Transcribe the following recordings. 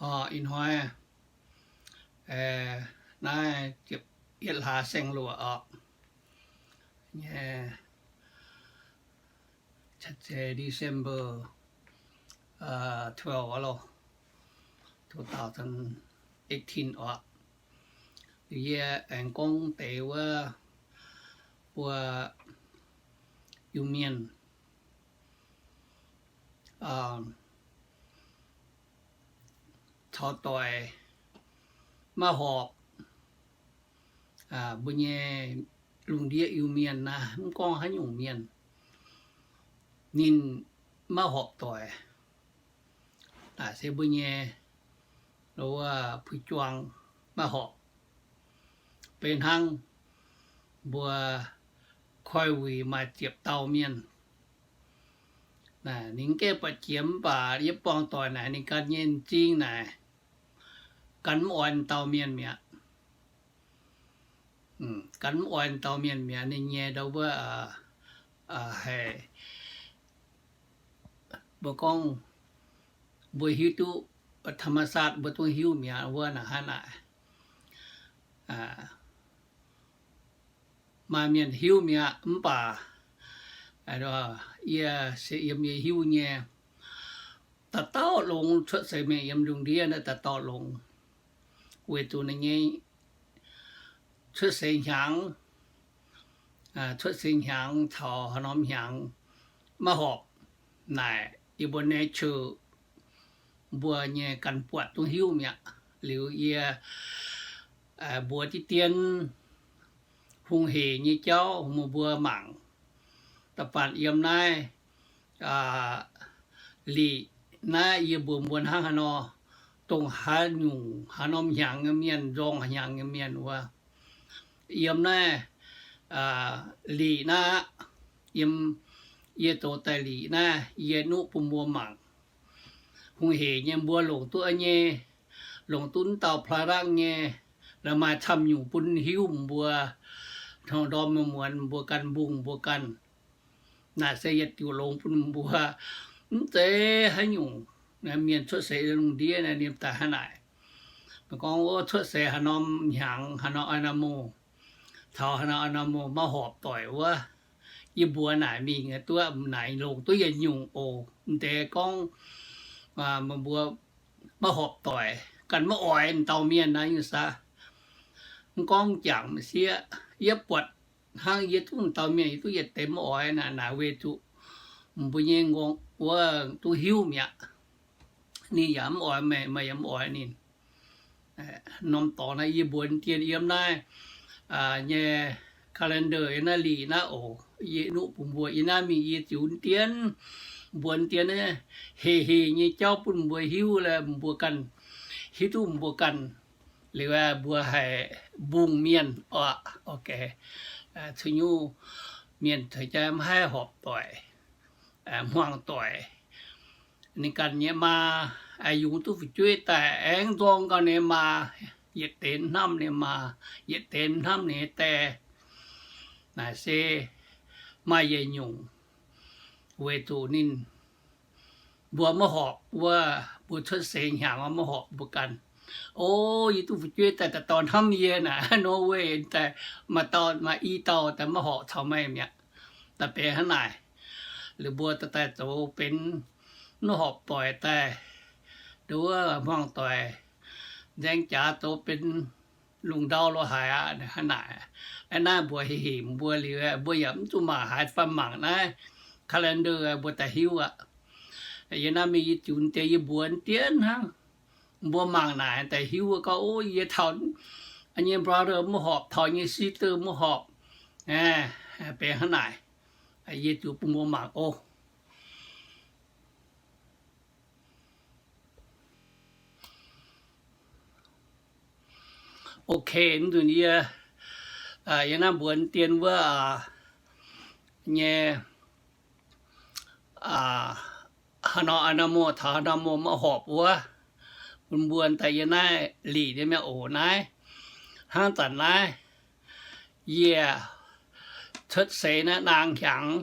Orqc, ih hnoi naaiv ziepc yietv hlaax saeng-luoqc orqc, nyei December twelve loh, two thousand eighteen orqc. Yie aengx gorngv deix wuov mbuo Iu-Mienh caux doic maiv horpc. Mbuo nyei lungh ndiev Iu-Mienh naaiv mv gorngv haaix nyungc mienh, ninh maiv horpc doic. Naaic se mbuo nyei wuov puix juang maiv horpc. Beiv hnangv mbuo Koiv Wuic maaih ziepc dauh mienh, ninh gaeqv buatc jiex mv baac yie buangh doic naaic ninh ganh nyei m'zing naaic, ganh mv oix dauh mienh mi'aqv. Ganh mv oix dauh mienh mi'aqv. Ninh nyei ndau wuov haic, mbuo gorngv mbuo hiuv duqv ธรรมชาติ mbuo zungv hiuv mi'aqv wuov naaic hnangv naaic. Maaih mienh hiuv mi'aqv mv baac yie se yiem yie hiuv nyei, dauh dauh longx cuotv seix mingh yiem lungh ndiev naaiv dauh dauh longx, weic zuqc ninh nyei cuotv seix hnyangx, cuotv seix hnyangx caux haaix norm hnyangx maiv horpc naaic, yie mbuo nature mbuo nyei ganh buatc zungv hiuv mi'aqv. Liuz yie mbuox diqv dien hungh hec nyei jauv meih mbuo mangc. Da'faanh yiem naaiv liqc naaiv yie mbuox mbuo hnangv haaix nor, dongh haaix nyungc haaix norm hnyangx nyei mienh, nzorng hnyangx nyei mienh wuov, yiem naaiv liqc naaiv aqv, yiem yie zoux daaih liqc naaiv yie nuqv bun mbuo mangc. Hungh hec nyei mbuo longc duqv nyei, longc duqv dauh plaa dangv nyei, la'maaih camv nyungc bun hiuv mbuo, ndorm muonz mbuo ganh mbungh mbuo ganh. Naaic se yietc diuc longx bun mbuo, mv zeiz haaix nyungc mienh cuotv seix lungh ndiev naaiv ninh daaih hnangv naaic. Gorngv wuov cuotv seix haaix norm hnyangx, haaix norm animal, taux haaix norm animal maiv horpc doic wuov, yie mbuox naaic mingh duqv naaic longc duqv yietc nyungc oc. Mv deix gorngv meih mbuo maiv horpc doic, ganh maiv oix dauh mienh naaiv nyungc saah. Mv gorngv jangx m'sieqv, yie buatc hnangv yie zungv dauh mienh yie duqv yietc deix maiv oix naaic, naaic weic zuqc mbuo nyei nqorngv wuov duqv hiuv mi'aqv. Ninh yaac mv oix meih, meih yaac mv oix ninh. Norm dorngx naaiv yie mbuox dien yiem naaiv nyei calendar yiem naaiv liqc naaiv oc. Yie nuqv bun mbuo yiem naaiv mingh yie ziux dien, mbuox dien heh heh nyei jauv bun mbuo hiuv, mbuo ganh hiuv duqv mbuo ganh. Liuz mbuo haih mbungh mienh oc. Cuotv nyungc mienh caux jaax maiv haih horpc doic, hmuangx doic. Ninh ganh nyei maa yungz duqv fu'jueiv daaih aengx nzorng gau ninh maa, yietc deix hnamv ninh maa, yietc deix hnamv ninh die. Naaic se maaih yietc nyungc weic zuqc ninh mbuo maiv horpc wuov, mbuo cuotv seix hnyangx maiv horpc mbuo ganh. O, yie duqv fu'jueiv daaih dauh dauh hnamv yie naaic, nor weic daaih maaih dauh maaih i dauh daaih maiv horpc caux meih mi'aqv. Daaih benx hnangv naaic, liuz mbuo daaih zoux benx maiv horpc doic daaih, nduov hmuangx doic, nzaeng jaax zoux benx lungh ndau lo haic aqv. Hnangv naaic, naaiv mbuo heh heh mbuo liuz, mbuo yaac mv zuqc mangc haaix fai mangc naaiv calendar mbuo daaih hiuv aqv. Yie naaiv mingh yie ziux deix yie mbuox dien hnangv, mbuo mangc naaic daaih hiuv gau, o, yie taux nyei brother maiv horpc, taux nyei sister maiv horpc. Benx hnangv naaic, yie ziux bun mbuo mangc oc. Ok, mv nzunc yie, yie naaiv mbuox dien wuov nyei, haaix norm animal taux haaix norm animal maiv horpc wuov, bun mbuo daaih yie naaiv liqc nyei mi'aqv oc. Naaiv hnangv zanc naaiv yie cuotv seix naaiv naang hnyangx,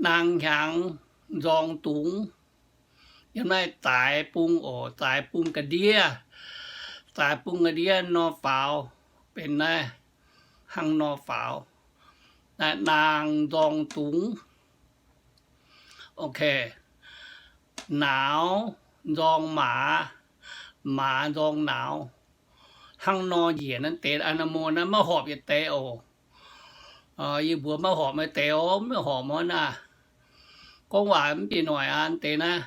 naang hnyangx nzorng dungz, Yiem naaiv zaaix bung oc, zaaix bung ga'ndiev, zaaix bung ga'ndiev nor faaux, benx naaiv hnangv nor faaux. Naaiv naang nzorng dungz, ok, nauz nzorng maaz, maaz nzorng nauz, hnangv nor njiec naaiv deix animal naaiv maiv horpc yietc deix oc. Yie mbuox maiv horpc maaih deix oc, maiv horpc mv aav. Gorngv waac mv bieqc noic aqv deix naaiv.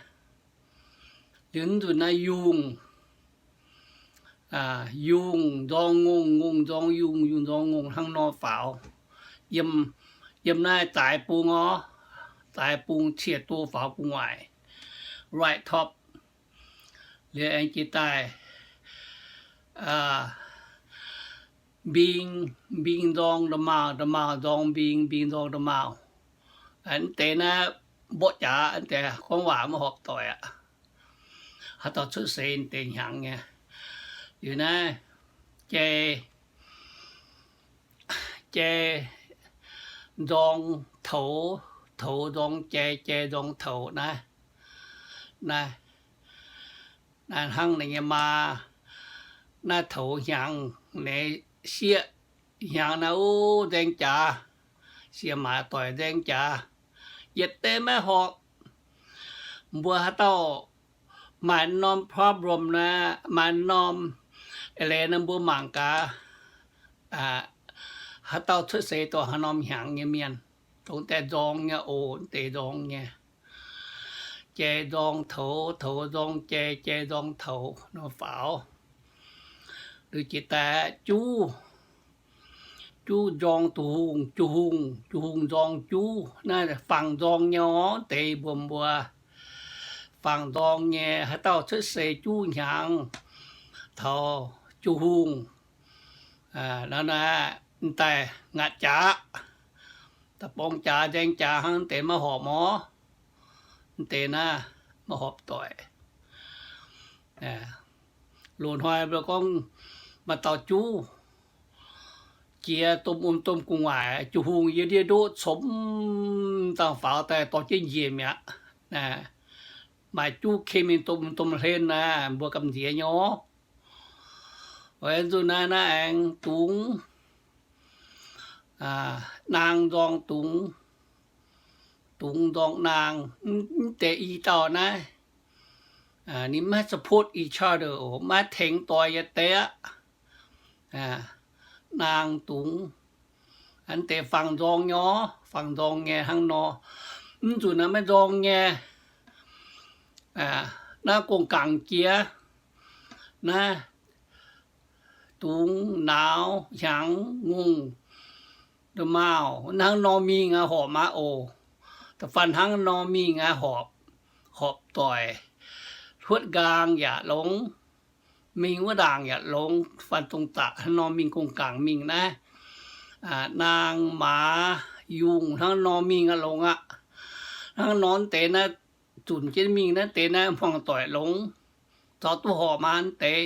Liuz nzunc naaiv yungh, yungh nzorng ngongh, ngongh nzorng yungh, yungh nzorng ngongh hnangv nor faaux. Yiem, yiem naaiv zaaix bung orv, zaaix bung ciex do faaux gu'nguaaic, right top. Liuz aengx jiex daaih mbing, mbing nzorng nda'maauh, nda'maauh nzorng mbing, mbing nzorng nda'maauh. Mv deix naaiv mborqv jaax, mv deix gorngv waac maiv horpc doic aqv. Haaix dauh cuotv seix deix hnyangx nyei. Liuz naaiv jai, jai nzorng toux, toux nzorng jai, jai nzorng toux naaiv. Naaiv, naaiv hnangv ninh nyei maa, naaiv toux hnyangx, ninh sieqv hnyangx naaiv, o, nzaeng jaax, sieqv maaz doic nzaeng jaax, yietc deix maiv horpc. Mbuo haaix dauh maaih norm problem naaiv, maaih norm eix leiz naaiv mbuo mangc gaax, haaix dauh cuotv seix dongh haaix norm hnyangx nyei mienh, dongh deix nzorng nyei oc, deix nzorng nyei. Jai nzorng toux, toux nzorng jai, jai nzorng toux nor faaux. Liuz jiex daaih juv, juv nzorng duqv hungh, juv hungh, juv hungh nzorng juv. Naaiv fangx nzorng nyei orv deix mbuo, mbuo fangx nzorng nyei haaix dauh cuotv seix juv hnyangx taux juv hungh, naaiv daaih ngaatc jaax, da'borng jaax nzaeng jaax hnangv deix maiv horpc orv. Deix naaiv maiv horpc doic. Loz-hnoi mbuo gorngv maaih dauh juv jiex domh wuom domh gu'nguaaic, juv hungh yiem ndiev ndoqv congx dangh faaux daaih dorh jienv njiec mi'aqv. Maaih juv ken mingh domh wuom domh hlen naaiv, mbuo gamh nziex nyei orv. Weic zuqc naaiv naaiv aengx dungz, naang nzorng dungz, dungz nzorng naang, mv deix i dauh naaiv, ninh maiv support each other oc, maiv tengx doix yietc deix aqv. Naang dungz, an deix fangx nzorng nyei orv, fangx nzorng nyei hnangv nor. Mv nzunc naaiv maiv nzorng nyei, naaiv gong-gaangc jiex, naaiv dungz, nauz, hnyangx, ngongh, nda'maauh, hnangv nor mingh aqv horpc aqv oc. Da'faanh hnangv nor mingh aqv horpc, horpc doic. Hluotv nqaang yaac longx, mingh wuov ndaangc yaac longx, faanh dongh zaqc hnangv nor mingh gong-gaangc mingh naaiv, naang, maaz, yungh hnangv nor mingh aqv longx aqv. Hnangv nor deix naaiv zunc jienv mingh naaiv deix naaiv hmuangx doic longx, caux duqv horpc maa deix.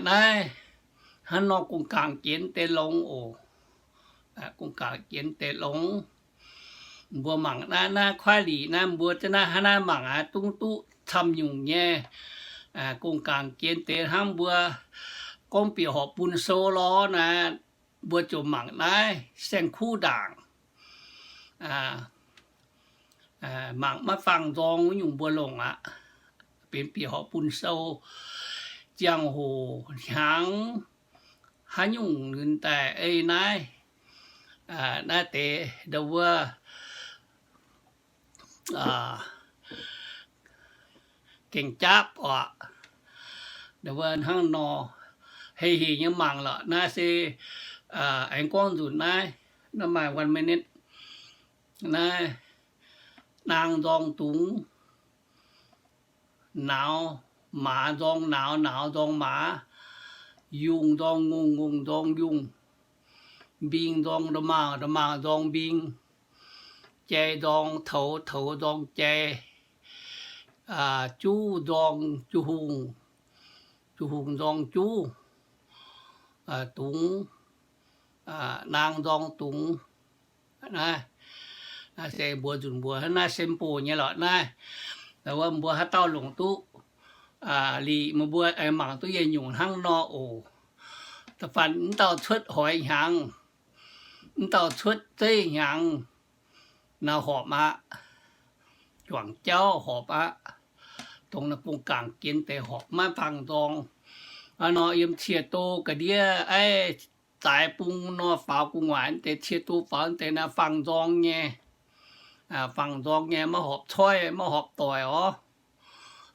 Naaiv hnangv nor gong-gaangc jiex deix longx oc. Gong-gaangc jiex deix longx. Mbuo mangc naaiv, naaiv kuaaiv lic naaiv, mbuo za'naaiv hnangv naaiv mangc aqv, dungv duqv camv nyungc nyei. Gong-gaangc jiex deix hnangv mbuo gorngv bieqc horqc bun sou lorz naaiv, mbuo ziouc mangc naaiv saeng-kuv ndaangc. Mangc maiv fangx nzorng wuov nyungc mbuo longc aqv. Benx bieqc horqc bun sou, ziangh hoc hnyangx haaix nyungc nunc daaih ei naaiv, naaiv deix ndau wuov gengh jaapv oc. Ndau wuov hnangv nor, hei hec nyei mangc lorqc. Naaiv se aengx gorngv nzunc naaiv, naaiv maaih one minute. Naaiv naang nzorng dungz, nauz, maaz nzorng nauz, nauz nzorng maaz, yungh nzorng ngongh, ngongh nzorng yungh, mbing nzorng nda'maauh, nda'maauh nzorng mbing, jai nzorng toux, toux nzorng jai, juv nzorng juv-hungh, juv-hungh nzorng juv, dungz, naang nzorng dungz. Naaiv, naaiv se mbuox nzunc mbuox hnangv naaiv simple nyei lorqc naaiv. Mbuo haaix dauh longc duqv liqc, meih mbuo mangc duqv yietc nyungc hnangv nor oc. Da'faanh mv dauh cuotv hoiz hnyangx, mv dauh cuotv zeiv hnyangx, naaiv horpc aqv. Juangc jauv horpc aqv. Dongh naaiv gong-gaangc jienv deix horpc maiv faang nzorng. Hnangv nor yiem ciex do ga'ndiev aiv, zaaix bung nor faaux gu'nguaaic deix, ciex do faaux deix naaiv faang nzorng nyei. Faang nzorng nyei, maiv horpc coiv, maiv horpc doic orv.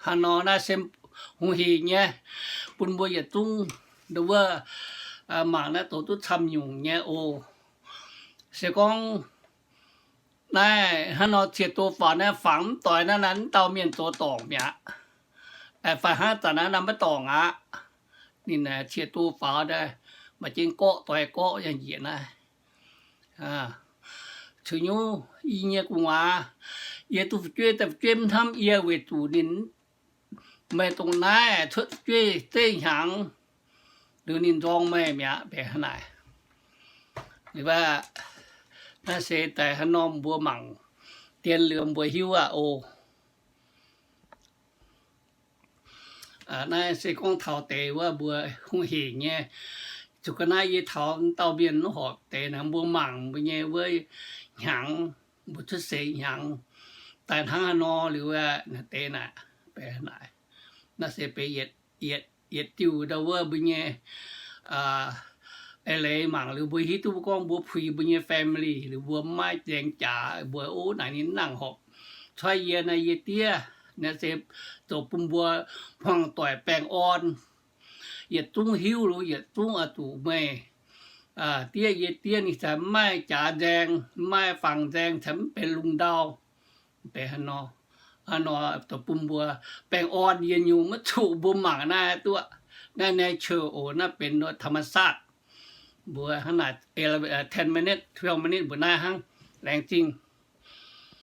Hnangv nor naaiv se hungh hec nyei, bun mbuo yietc zungv nduov wuov mangc naaiv douz duqv camv nyungc nyei oc. Se gorngv naaiv hnangv nor ciex do faaux naaiv fangx mv doix naaiv, naaiv mv dauh mienh zoux dorngc mi'aqv. Fai hnangv zanc naaiv naaiv maiv dorngc aqv. Ninh ciex do faaux, maaih jienv gorqv doix gorqv yangh njiec naaiv. Ceux nyuv i nyei gu'nguaaz, yie duqv fu'jueiv daaih, fu'jueiv mv hnamv yie weic zuqc ninh, meih dongh naaiv cuotv fu'jueiv zeiv hnyangx, liuz ninh nzorng meih mi'aqv, benx hnangv naaic. Liuz aqv, naaiv se daaih hnangv nor mbuo mangc dien liuz mbuo hiuv aqv oc. Naaiv se gorngv taux deix wuov mbuo hungh hec nyei. Zuqc ga'naaiv yie taux dauh mienh mv horpc deix naaic, mbuo mangc mbuo nyei wuov hnyangx, mbuo cuotv seix hnyangx daaih hnangv haaix nor liuz, naaiv deix naaic, naaiv se benx yietc, yietc diuh ndau wuov mbuo nyei eix leiz mangc liuz mbuo hiuv duqv gorngv mbuo puix mbuo nyei family liuz mbuo maiv nzaeng jaax, mbuo ov naaic ninh nangc horpc coiv yie naaiv, yie diev naaiv se zoux bun mbuo hmuangx doic baengh orn. Yietc zungv hiuv liuz yietc zungv oix zuqc meih diev yie diev ninh caux maiv jaax nzaeng, maiv fangx nzaeng, caux mv benx lungh ndau. Benx hnangv nor, hnangv nor zoux bun mbuo baengh orn yietc nyungc maiv zuqc mbuo mangc naaiv duqv. Naaiv nature oc, naaiv benx ธรรมชาติ. Mbuo hnangv naaic, ten minutes, twelve minutes mbuo naaiv hnangv, laengz zingh.